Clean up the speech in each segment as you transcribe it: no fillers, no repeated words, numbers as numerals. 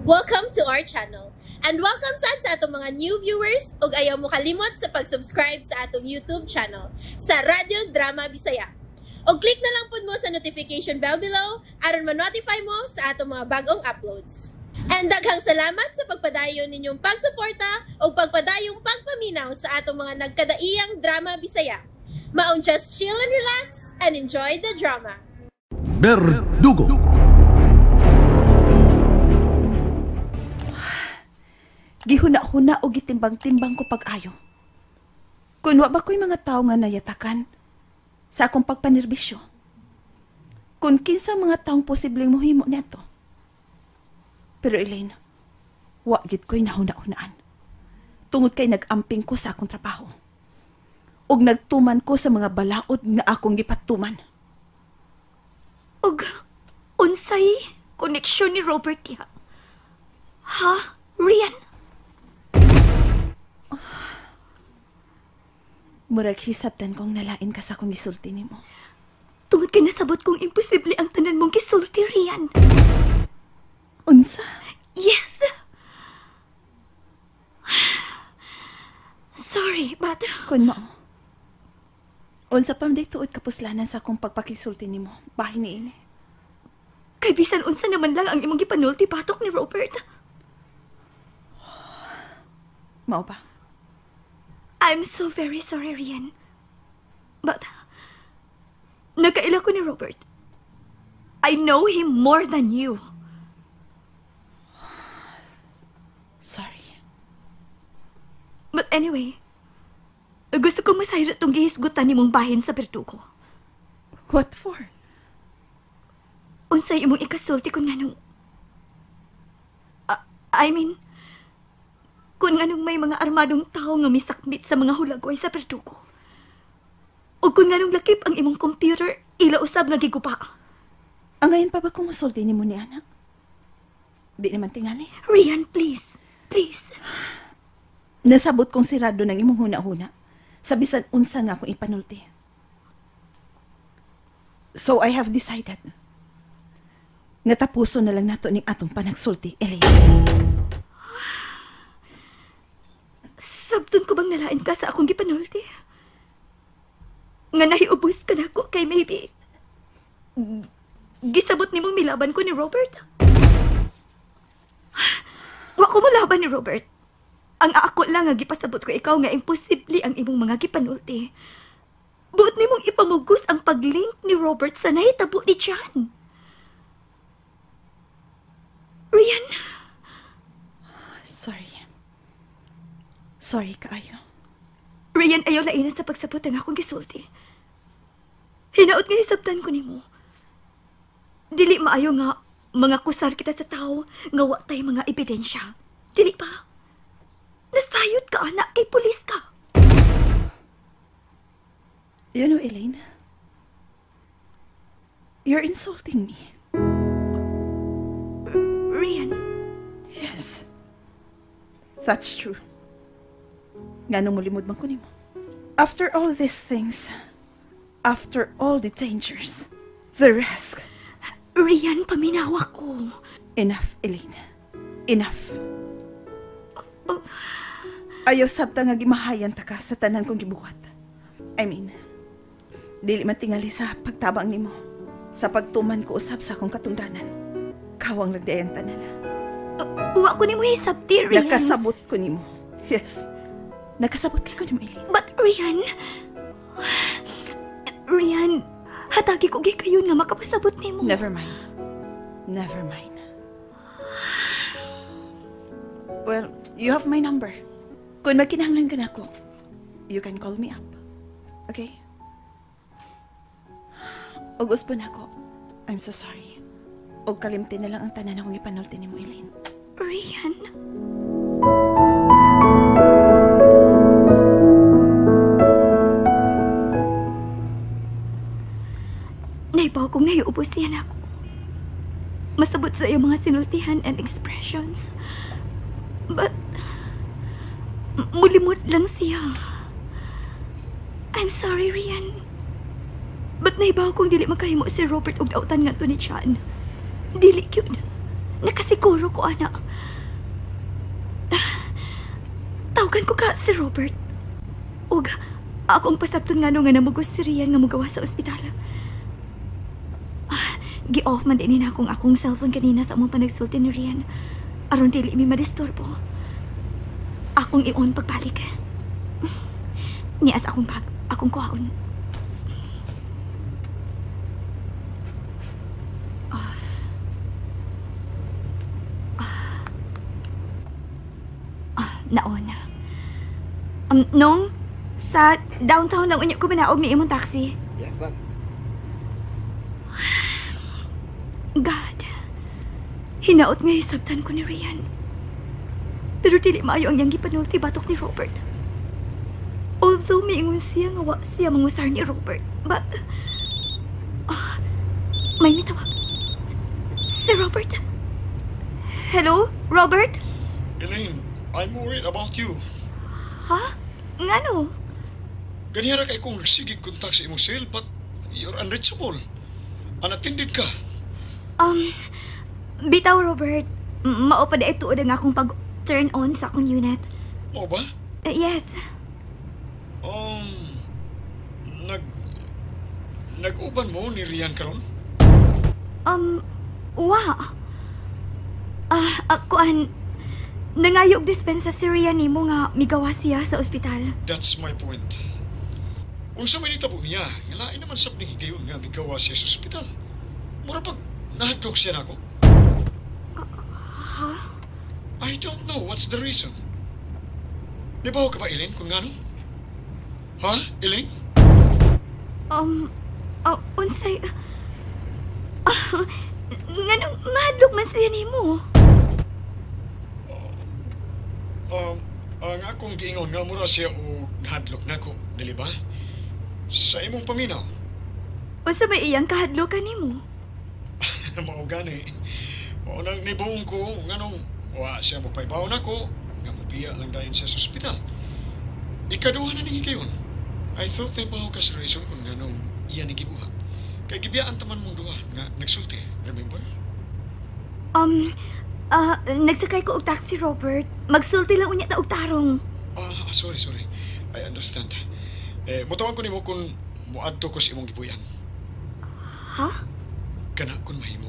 Welcome to our channel. And welcome sad sa atong mga new viewers ug ayaw mo kalimot sa pag-subscribe sa atong YouTube channel sa Radyo Drama Bisaya. Og click na lang pud mo sa notification bell below aron ma-notify mo sa atong mga bagong uploads. And daghang salamat sa pagpadayon ninyong pagsuporta ug pagpadayong pagpaminaw sa atong mga nagkadaiyang drama Bisaya. Maong just chill and relax and enjoy the drama. Berdugo. Gihuna-huna o gitimbang-timbang ko pag-ayo. Kun wa ba ko'y mga tao nga nayatakan sa akong pagpanerbisyo? Kun kinsa mga taong posibleng mohimo neto. Pero Elaine, wa gid ko'y nahuna-hunaan. Tungod kay nag-amping ko sa akong trabaho. Ug nagtuman ko sa mga balaod nga akong gipatuman. Ug unsay koneksyon ni Robert diha? Ha, Rian? Murag hisabtan kong nalain ka sa akong gisulti nimo. Tungod kay nasabot kong imposible ang tanan mong gisulti, Rian. Unsa? Yes. Sorry, but Kun mao. Unsa pa man tuod kapuslanan sa akong pagpakisulti nimo? Bahin niini. Kay bisan unsa naman lang ang imong gipanulti batok ni Robert. Mao ba? I'm so very sorry, Rian. But nakaila ko ni Robert. I know him more than you. Sorry. But anyway, gusto kong masayro itong gihisgutan nimong bahin sa Berdugo. What for? Unsay imong ikasulti kung nganong, I mean, kung nganong may mga armadong tao nga misakmit sa mga hulagway sa Berdugo. O kung nganong lakip ang imong computer, ila usab nga giguba. Ang ngayon pa ba kung musulti nimo ni anak? Di naman tingali. Rian, please. Please. Nasabot kong sirado ng imong huna-huna. Sa bisan unsa nga akong ipanulti. So I have decided nga tapuso na lang nato ning atong panagsulti, Elaine. Sabton ko bang nalain ka sa akong gipanulti? Nga nahiubos ka nako kay maybe gisabot nimong milaban ko ni Robert? Wa ko malaban ni Robert. Ang ako lang nga gipasabot ko ikaw nga imposible ang imong mga gipanulti. Buot nimong ipamugos ang paglink ni Robert sa nahitabo ni John. Rian. Sorry. Sorry kaayo. Rian, ayaw laina sa pagsabot ang akong gisulti. Hinaot nga hisabtan ko nimo. Dili maayo nga mga kusar kita sa tao nga wa tay mga ebidensya. Dili pa. Nasayod ka, anak, kay pulis ka. You know, Elaine, you're insulting me. Rian. Yes. That's true. Nganong mulimod man ko nimo. After all these things, after all the dangers, the risk. Rian, paminawa ko. Enough, Elaine. Enough. Oh. Ayaw sabta nga gimahayan ta ka sa tanan kong gibuhat. I mean, dili man tingali sa pagtabang nimo, sa pagtuman ko usab sa akong katungdanan. Kawang lang di ang tanan. Wa ko nimo hisabti, Rian. Nakasabot ko nimo. Yes. Nakasabot kay ko nimo, Elaine. But Rian, Rian, hatagi ko gikayon nga makapasabot nimo. Never mind. Never mind. Well, you have my number. Kung magkinahanglan ka na ako, you can call me up. Okay? Og usbo na ako. I'm so sorry. Og kalimti na lang ang tanan akong ipanulti nimo, Elaine. Rian. Naibaw kong naiubos siya na ako. Masabot sa iyong mga sinultihan and expressions. But mulimot lang siya. I'm sorry, Rian. But naibaw kong dili makahimo si Robert og dautan ngadto ni Chan. Dili gyud. Nakasiguro ko, ana. Tawagan ko ka si Robert. Ug akong pasabton nga no nga namugos si Rian nga mugawa sa ospital. Gi-off man din na akong akong cellphone kanina sa among panagsulti ni Rian. Aron dili mi madisturbo. Akong i-on pagbalik. Nias akong bag, akong kuhaon. Naon. Nong, sa downtown lang unya ko manaog ni imong taxi. Yes, ma'am. God, hinaot nga hisabtan ko ni Rian. Pero dili maayo ang iyang gipanulti batok ni Robert. Although miingon siya nga wa siya mangusar ni Robert, but may mitawag. Si Robert. Hello, Robert? Elaine, I'm worried about you. Ha? Ngano? Ganihara kay kong sige kontak sa imong cell, but you're unreachable. Unattended ka. Bitaw, Robert. Mao pa di tuod ang akong pag-turn on sa akong unit. Mao ba? Yes. Nag-uban mo ni Rian karon? Wa. Kuan, nangayo og dispensa si Rian nimo nga migawa siya sa ospital. That's my point. Unsa may nitabo niya, nga lain naman sab ning higayon nga migawa siya sa ospital. Mura pag nahadlok siya nako. Ha? I don't know what's the reason. Nibaw ka ba, Elaine, kung ngano? Ha, Elaine? Unsay... Nganong mahadlok man siya nimo? Ang akong giingon nga mura siya og nahadlok nako, dili ba? Sa imong paminaw. Unsa may iyang kahadlokan nimo? Mao gani. Mao nang nibuong ko nganong wa siya mopaybaw nako, nga mobiya lang dayon siya sa ospital. Ikaduha na ning higayon. I thought nibaw ka sa reason kung nganong iya ni gibuhat. Kay gibiyaan taman mong duha nga nagsulti, remember? Nagsakay ko og taxi, Robert. Magsulti lang unya ta og tarong. Sorry, sorry. I understand. Mutawan ko nimo kung moadto ko sa imong gibuyan. Ha? Kana kun mahimo.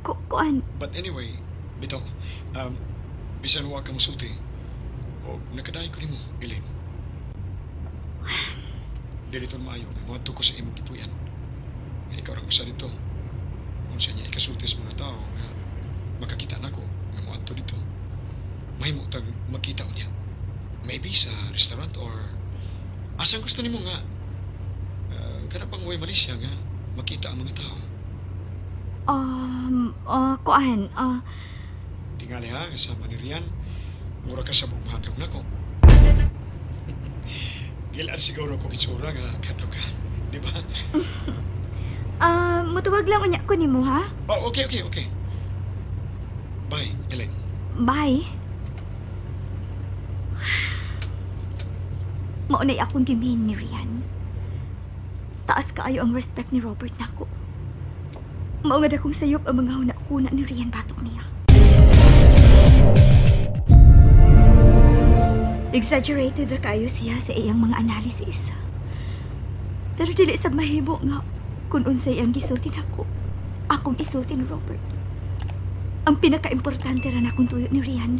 Kuan. But anyway, bitaw, bisan wa ka mosulti, o nakadaay ko nimo, Elaine. Dili ton maayo nga moadto ko sa imong gibuyan. Nga ikaw ra usa dito. Unsa niya ikasulti sa mga tao nga makakita nako nga moadto dito. Mahimo tang makita unya. Maybe sa restaurant or asang gusto nimo nga kana pang way Malaysia nga makita ang mga tao. Kuan, Tingali ha, sama ni Rian, mura ka sa buong nako. Gilan siguro ko gitsura nga kadlok ka, di ba? Mutuwag lang unya ko nimo ha? Oh, okay, okay, okay. Bye, Elaine. Bye. Maunay akong gimin ni Rian. Taas kaayo ang respect ni Robert nako. Mao nga dakong sayop ang mga huna-huna ni Rian batok niya. Exaggerated ra kaayo siya sa iyang mga analysis. Pero dili sab mahimo nga kung unsay ang gisulti nako, akong isulti ni Robert. Ang pinakaimportante ra nakong tuyo ni Rian,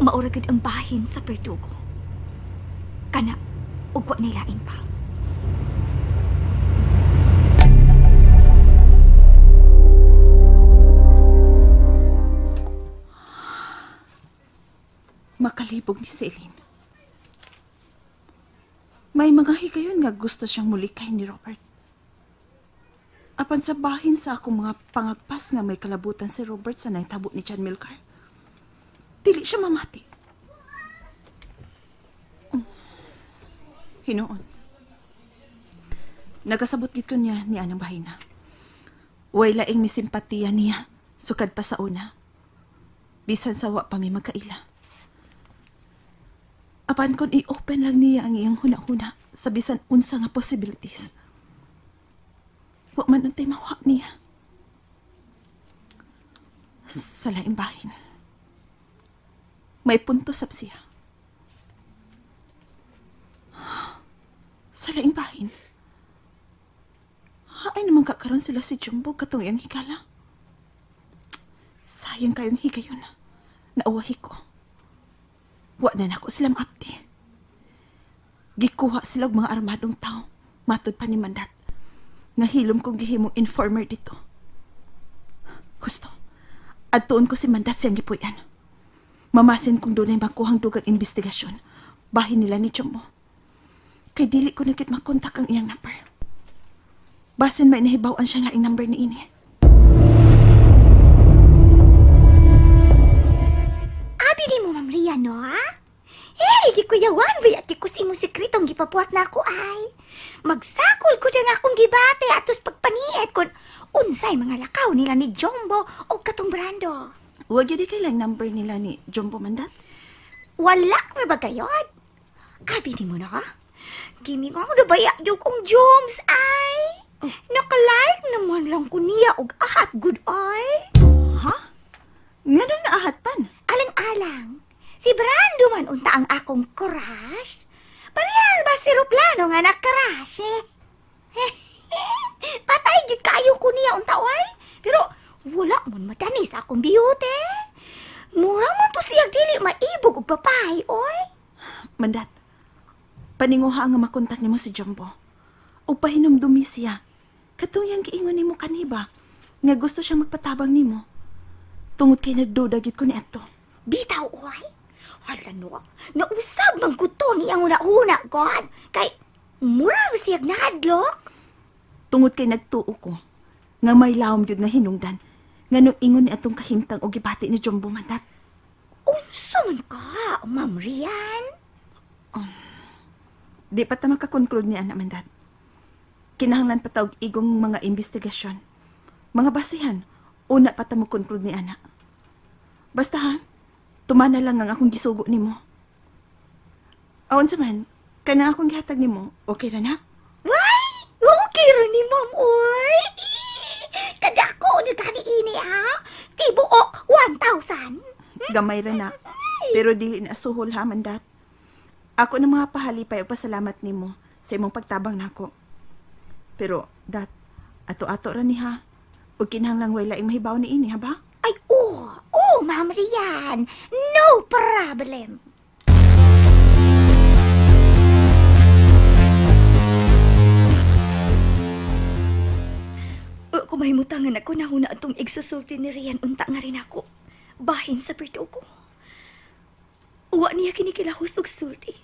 maura gid ang bahin sa perdugo. Kana ug wa nilain pa. Makalibog ni Celine. May mga higayon nga gusto siyang mulikay ni Robert. Apan sa bahin sa akong mga pangagpas nga may kalabutan si Robert sa nahitabo ni Chan Milcar, dili siya mamati. Hinuon. Nagasabot gid ko niya ni anang bahina. Way laing misimpatiya niya, sukad pa sa una. Bisan sa wa pa mi magkaila. Apan kon i-open lang niya ang iyang huna-huna sa bisan unsa nga possibilities. Wa man untay mawa niya. Sa laing bahin, may punto sab siya. Sa laing bahin, haay naman kakaroon sila si Jumbo katong iyang higala. Sayang kayong higayon. Nauwahi ko. Wa na nako sila maapti. Gikuha sila og mga armadong tao. Matod pa ni Mandat. Nga hilom kong gihimong informer dito. Gusto. Adtuon ko si Mandat siyang gipuy-an. Mamasin kung dunay makuhang dugang investigasyon. Bahin nila ni Jumbo. Kay dili ko nagkit makontak ang iyang number. Basin may nahibaw-an siya laing number ni ini. Abi ni mo, Ma'am Ria, no, ha? Hey, gikuyawan, bayat ko sa imong sekretong gipapuat na ako, ay. Magsakol ko na nga akong gibate atos pagpaniit kung unsay mga lakaw nila ni Jumbo o katong Brando. Huwag yun kay lang number nila ni Jumbo Mandat. Wala na ba gayod? Abi ni mo na, ha? Gimingon ko na ba yung kong Joms, ay? Oh. Nakalike naman lang ko niya og ahat good, ay. Ha? Nganong naahat pan? Alang-alang. Si Brando man unta ang akong crush. Parehas ba si Ruplano nga na-crush, eh? Patay gid kayo ko niya unta, oy. Pero wala man madani sa akong biyute. Mura man to siya dili maibog og babae, oy. Mandat, paninguha nga makontak nimo si Jumbo. O pahinumdumi siya. Katong yang giingon nimo kaniba nga gusto siya magpatabang nimo. Tungod kay nagduda gyud ko ni adto. Bitaw, oy. Hala no, nausab man ko to niyang una-una, God. Kay mura ba siyag nahadlok? Tungod kay nagtuo ko nga may lawom gyud nga hinungdan nganong ingon ni atong kahimtang og gibati ni Jumbo Mandat. Unsa man ka, Ma'am Rian? Di pa ta makakonclude ni Ana Mandat. Kinahanglan pa ta og igong mga investigasyon. Mga basihan, una pa ta mo-conclude ni Ana. Basta ha, tumana lang ang akong gisugo nimo. Aon sa man, kana akong gihatag nimo, okay ra na? Way! Okay ra ni Ma'am, oy! Kadako na gani ini, ha? Tibuok 1,000. Gamay ra na. Pero dili na suhol ha, Mandat. Ako na mga pahalipay og pasalamat nimo sa imong pagtabang nako. Pero, dat, ato-ato ra ni ha. Ug kinahanglang way laing mahibaw ni ini, ha ba? Ay, oo! Oh, Ma'am Rian! No problem! Kumahimutangan ako na huna atong igsusulti ni Rian unta nga rin ako. Bahin sa perdugo. Uwa niya kinikilahos og sulti.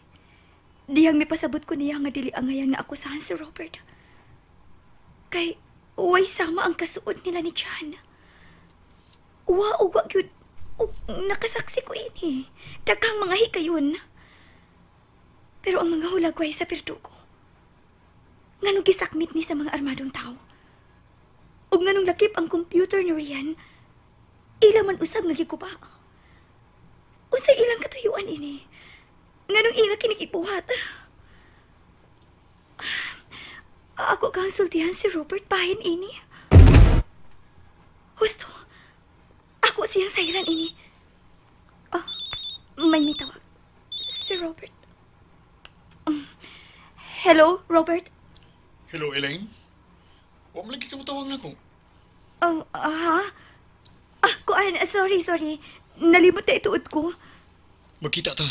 Dihang mipasabot ko niya nga dili angayan nga akusahan si Robert. Kay uway sama ang kasuod nila ni John. Uwa, uwa, gyud. Nakasaksi ko ini. Daghang mga hikayon. Pero ang mga hulagway sa perdugo. Nganong gisakmit ni sa mga armadong tao. Ug nganong lakip ang computer ni Rian, ila man usab nga gikuba. Unsay ilang katuyuan ini? Nganong ila kinikipuhat? Ako kang sultihan si Robert bahin ini. Husto. Ako siyang sahiran ini. Oh, may mitawag. Si Robert. Hello, Robert. Hello, Elaine. Wa man lagi ka motawag nako. Oh, ha? Ah, kuan, sorry. Nalimot na ituod ko. Magkita ta.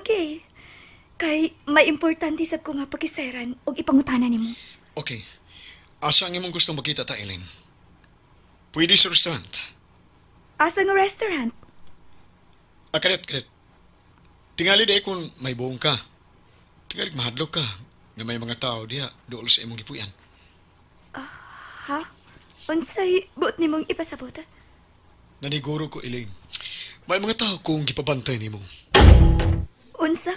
Okay. Kay may importante sab ko nga pakisayran og ipangutana nimo. Okay. Asa ang imong gusto magkita ta, Elaine? Pwede sa restaurant. Asa nga restaurant? Ah, kalit. Tingali di kung may buong ka. Tingali mahadlok ka nga may mga tao diha dool sa imong gipuy-an. Ha? Unsay buot nimong ipasabot? Naniguro ko, Elaine. May mga tao kong gipabantay nimo. Unsa?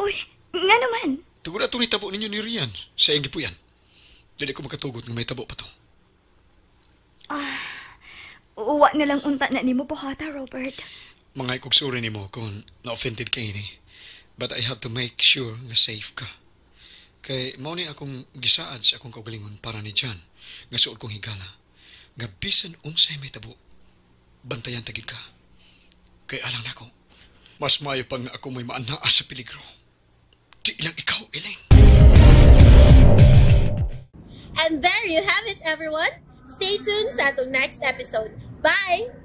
Uy, nga naman. Tugod atong nitabo ninyo ni Rian sa iyang gipuy-an. Dili ko makatugot nga may tabo pa to. Uwa na lang unta na nimo buhata, Robert. Mga ikog sorry nimo kung na-offended kay ini. But I have to make sure nga safe ka. Kay mao ni akong gisaad sa akong kaugalingon para ni John nga suod kong higala. Nga bisan unsay mahitabo, bantayan ta gid ka. Kay alang nako, mas maayo pang nga ako may maanaa sa peligro. Di lang ikaw, Elaine. And there you have it, everyone. Stay tuned sa atong next episode. Bye!